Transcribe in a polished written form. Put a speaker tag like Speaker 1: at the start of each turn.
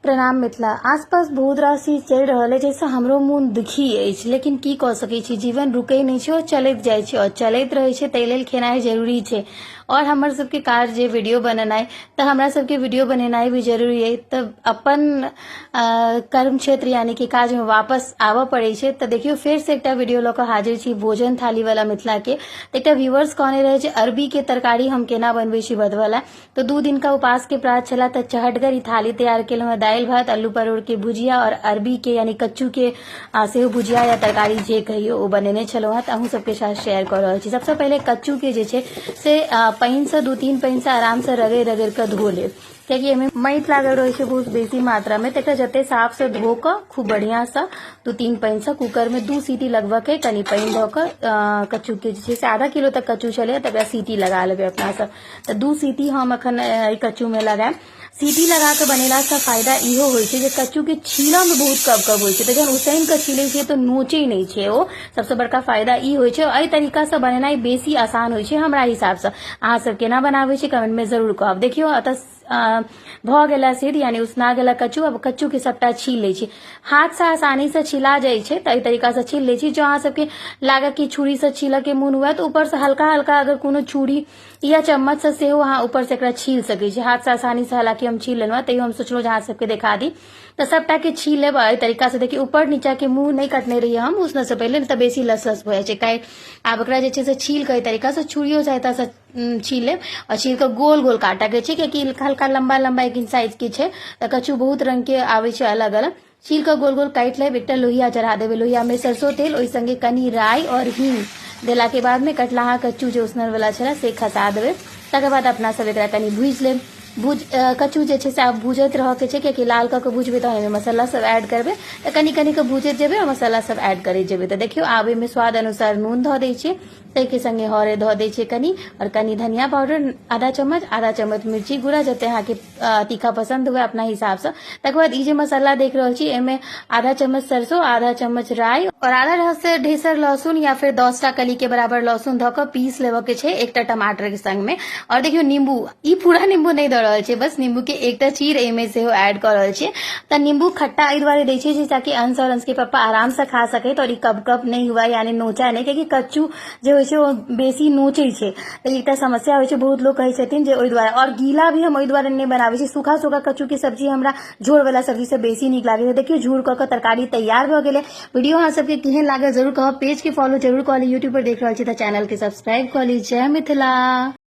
Speaker 1: प्रणाम मिथिला। आसपास बहुत रास चीज चलि रहल अछि जाहिसँ हमरो मोन दुखी अछि, लेकिन की कऽ सकैत छी, जीवन रुकै नहि छै, ओ चलैत जाइ छै आओर चलैत रहै छै, ताहि लेल खेनाइ जरूरी छै। आओर हमर सबके काज जे वीडियो बनेनाइ, तऽ हमरा सबके वीडियो बनेनाइ भी जरूरी अछि, तऽ अपन कर्म क्षेत्र यानी कि काजमे वापस आबऽ पड़ै छै। तऽ देखियौ, फेरसँ एकटा वीडियो लऽ कऽ हाजिर छी भोजन थालीवला मिथिलाके। तऽ एकटा व्यूअर्स कहने रहै जे अरबीके तरकारी हम केना बनबै छी बतबऽ लए। तऽ 2 दिनका उपास के प्रात छला, तऽ चहटगर ई थाली तैयार केलहुँ हँ। दालि भात, आलू परोड़ के भुजिया और अरबी के यानी कच्चू के सेहो भुजिया या तरकारी जे कहियौ, ओ बनेने छलहुँ हँ। तऽ अहूँ सबके साथ शेयर कऽ रहल छी। सबसँ पहिले कच्चू के जे छै से पानिसँ, 2-3 पानिसँ आरामसँ रगड़ि रगड़ि कऽ धो लेब, कियाकि एहिमे माटि लागल रहै छै बहुत बेसी मात्रामे। तऽ एकरा जते साफसँ धो कऽ खूब बढ़िआँसँ 2-3 पानिसँ कूकरमे 2 सीटी लगबऽके, कनि पानि दऽ कऽ कच्चूके जे छै से, आधा किलो तक कच्चू छलै, तकरा सीटी लगा लेबै अपनासँ। तऽ 2 सीटी हम अखन एहि कच्चूमे लगायब। सीटी लगा कऽ बनेलासँ फायदा इहो होइ छै जे कच्चूके छीलऽमे बहुत कब कब होइ छै, तऽ जहन उसैन कऽ छीलै छियै तऽ नोचै नहि छै ओ। सबसँ बड़का फायदा ई होइ छै। एहि तरीकासँ बनेनाइ बेसी आसान होइ छै हमरा हिसाबसँ। अहाँ सब केना बनाबै छी, कमेंटमे जरूर कहब। देखियौ, एतऽ भऽ गेला सिद्ध, यानी उसना गेला कच्चू। आब कच्चूके सबटा छील लै छी। हाथसँ आसानीसँ छिला जाइ छै, तऽ एहि तरीकासँ छील लै छी। जँ अहाँ सबके लागत कि छुरीसँ छीलऽके मोन हुए, तऽ ऊपरसँ हल्का हल्का अगर कोनो छुरी या चम्मचसँ सेहो अहाँ ऊपरसँ एकरा छील सकै छी। हाथसँ आसानीसँ हालाँकि हम छील लेलहुँ, तैयो हम सोचलहुँ जे अहाँ सबके देखा दी। तऽ सबटाके छील लेब एहि तरीकासँ। देखियौ, ऊपर नीचाके मुँह नहि कटने रहियै हम उसनऽसँ पहिले, नहि तऽ बेसी लस लस भऽ जाइ छै। काटि आब एकरा जे छै से छील कऽ एहि तरीकासँ छुरियो सहायतासँ छील लेब आओर छील कऽ गोल गोल काटऽके छै, कियाकि हल्का लम्बा लम्बा एक साइजके छै। तऽ कच्चू बहुत रङ्गके आबै छै अलग अलग। छील कऽ गोल गोल काटि लेब। एकटा लोहिया चढ़ा देबै। लोहियामे सरसो तेल, ओहि संगे कनि राइ आओर हींग देलाके बादमे कटलाहा कच्चू जे उसनल वाला छलै से खसा देबै। तकर बाद अपना सब एकरा कनि भूजि लेब। भूज कच्चू जे छै से आब भूजैत रहऽके छै, कियाकि लाल कऽ कऽ भूजबै तहन एहिमे मसाला सब ऐड करबै। तऽ कनि कनि कऽ भूजैत जेबै आ मसाला सब ऐड करैत जेबै। तऽ देखियौ, आब एहिमे स्वाद अनुसार नून धऽ दै छियै, ताहिके संगे हरैद धऽ दै छियै कनि आओर कनि धनिया पाउडर आधा चम्मच, आधा चम्मच मिर्ची गुड़ा, जते अहाँके तीखा पसन्द हुए अपना हिसाबसँ। तकर बाद ई जे मसाला देख रहल छी, एहिमे आधा चम्मच सरसों, आधा चम्मच राई और आधा से ढेसर लहसुन या फिर 10टा कली के बराबर लहसुन धऽ कऽ पीस लेबऽ के छै एकटा टमाटर के संग में। और देखियौ, नींबू, ई पूरा नींबू नहि दऽ रहल छै, बस नींबू के एकटा चीर एहिमे सेहो ऐड कऽ रहल छियै। तऽ नींबू खट्टा एहि दुआरे दै छियै ताकि अंश और अंश के पप्पा आराम से खा सकैत और ई कब कब नहि हुआ, यानी नोचा नहि, कियाकि कच्चू जे होइ छै ओ बेसी नोचै छै, तऽ एकटा समस्या होइ छै, बहुत लोक कहै छथिन जे ओहि दुआरे। आओर गीला भी हम ओहि दुआरे नहि बनाबै छी। सूखा सूखा कच्चूके सब्जी हमरा झोरवला सब्जीसँ बेसी नीक लागै छै। देखियौ, झोर कऽ कऽ तरकारी तैयार भऽ गेलै। वीडियो अहाँ सबके केहन लागल, जरूर कहब। पेजके फॉलो जरूर कऽ ली। यूट्यूब पर देख रहल छी तऽ चैनलके सब्सक्राइब कऽ ली। जय मिथिला।